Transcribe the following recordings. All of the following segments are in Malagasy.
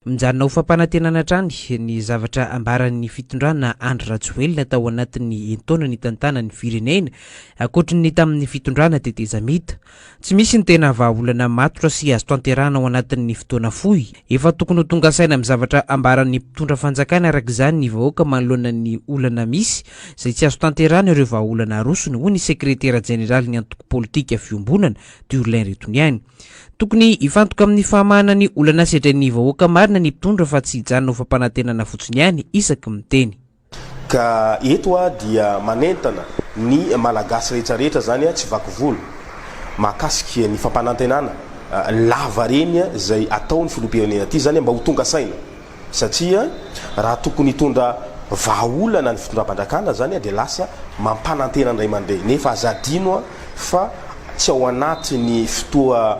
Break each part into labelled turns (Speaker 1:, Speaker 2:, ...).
Speaker 1: Mijanona ho fampanantenana hatrany ny zavatra ambaran'ny fitondrana Andry Rajoelina tao anatin'ny enin-taona nitantanany ny firenena, ankoatry ny tamin'ny fitondrana tetezamita. Tsy misy ny tena vahaolana matotra sy azo tanterahana ao anatin'ny fotoana fohy. Efa tokony ho tonga saina amin'ny zavatra ambaran'ny mpitondra fanjakana araka izany ny vahoaka manoloana ny olana misy, izay tsy azo tanterahana ireo vahaolana arosony, hoy ny sekretera jeneralin'ny antoko politika Fiombonana, Durlin Retoniaina. Tokony hifantoka amin'ny fahamahana ny olana sedrain'ny vahoaka marina ny mpitondra fa tsy hijanona ho fampanantenana fotsiny ihany isaky miteny.
Speaker 2: Ka eto aho dia manentana ny Malagasy rehetra rehetra zany tsy vaky volo mahakasika ny fampanantenana lava reny zay ataony filoham-pirenena ty zany mba ho tonga saina. Satria raha tokony hitondra vahaolana ny fitondram-panjakana zany dia lasa mampanantena ny ray aman-dreny nefa aza adino fa tsy ao anatin'ny fotoa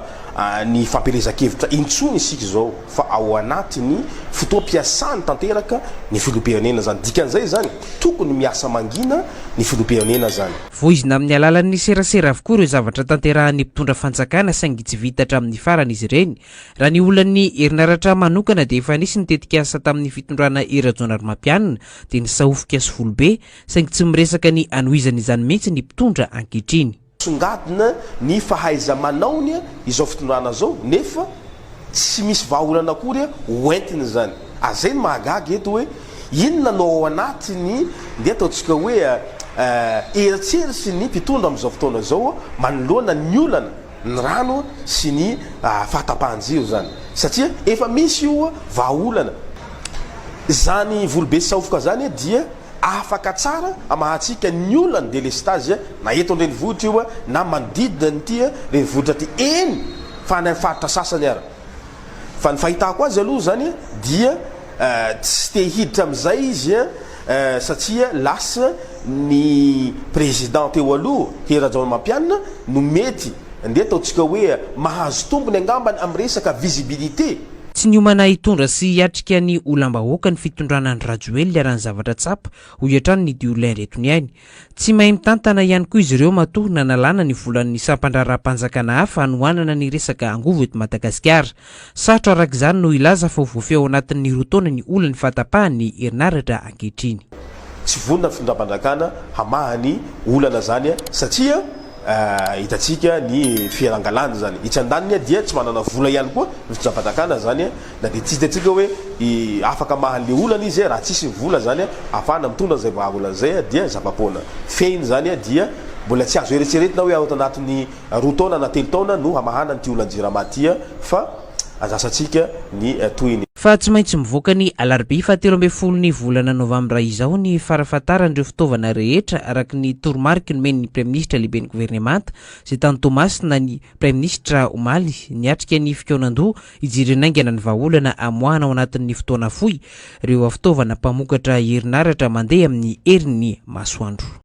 Speaker 2: ny fampielezan-kevitra intsony isika izao fa ao anatin'ny fotoam-piasany tanteraka ny filoham-pirenena zany. Dikan'izay zany tokony miasa mangina ny filoham-pirenena zany.
Speaker 1: Voizina amin'ny alalan'ny serasera avokoa ireo zavatra tanterahan'ny mpitondra fanjakana saingy tsy vita hatramin'ny farany izy ireny Raha ny olan'ny herinaratra manokana dia efa nisy ny tetikasa tamin'ny fitondrana Hery Rajaonarimampianina dia ny Sahofika sy Volobe saingy tsy miresaka ny hanohizana izany mihitsy ny mpitondra ankehitriny.
Speaker 2: Songadina ny fahaiza-manaony izao fitondrana izao nefa tsy misy vahaolana akory hoentiny izany. Ary izay no mahagaga eto hoe inona no ao anatin'ny ndeha ataontsika hoe eritreritry ny mpitondra amin'izao fotoana izao manoloana ny olana. ny rano sy ny fahatapahan-jiro izany satria efa misy io vahaolana izany volobe sy sahofoka izany dia afaka tsara hamahantsika ny olan'ny delestazy na eto an-drenivohitra io na manodidina an'ity renivohitra ity eny fa any amin'ny faritra sasany ara. Fa ny fahitako azy aloha izany dia tsy te hiditra amin'izay izy satria lasa ny président teo aloha Hery Rajaonarimampianina no mety ndeha ataontsika hoe mahazo tombony angambany amin'ny resaka visibilité.
Speaker 1: Tsy niomana hitondra sy hiatrika ny olam-bahoaka ny fitondrana Andry Rajoelina raha ny zavatra tsapa, hoy hatrany ny Diolin Retoniaina. Tsy mahay mitantana ihany koa izy ireo matoa nanalana ny volan'ny sampan-draharaham-panjakana hafa hanohanana ny resaka angovo eto Madagasikara. Sarotra araka izany no hilaza fa ho voafehy ao anatin'ny roa taona ny olan'ny fahatapahan'ny herinaratra ankehitriny.
Speaker 2: Tsy vonona ny fitondram-panjakana hamaha ny olana izany satria hitantsika ny fialangalana izany. Etsy andaniny dia tsy manana vola ihany koa ny fitondram-panjakana izany. Na dia tsy hitantsika hoe afaka hamaha an'ilay olana izy, raha tsisy ny vola izany ahafahana mitondra an'izay vahaolana izay dia zava-poana. Fehiny izany dia mbola tsy azo eritreretina hoe ao anatin'ny 2 taona na 3 taona no hamahana an'ity olan'ny Jirama ity fa andrasantsika ny tohiny.
Speaker 1: Fa tsy maintsy mivoaka ny alarobia fahatelo ambin'ny ny volana novambra izao ny farafahatarany ireo fitaovana rehetra araka ny toromariky nomen'ny Praiminisitra lehiben'ny governemanta izay tany Toamasina ny Praiminisitra omaly niatrika ny fikaonandoha Hijerena haingana ny vahaolana hamoahana ao anatin'ny fotoana fohy ireo fitaovana mpamokatra herinaratra mandeha amin'ny herin'ny masoandro.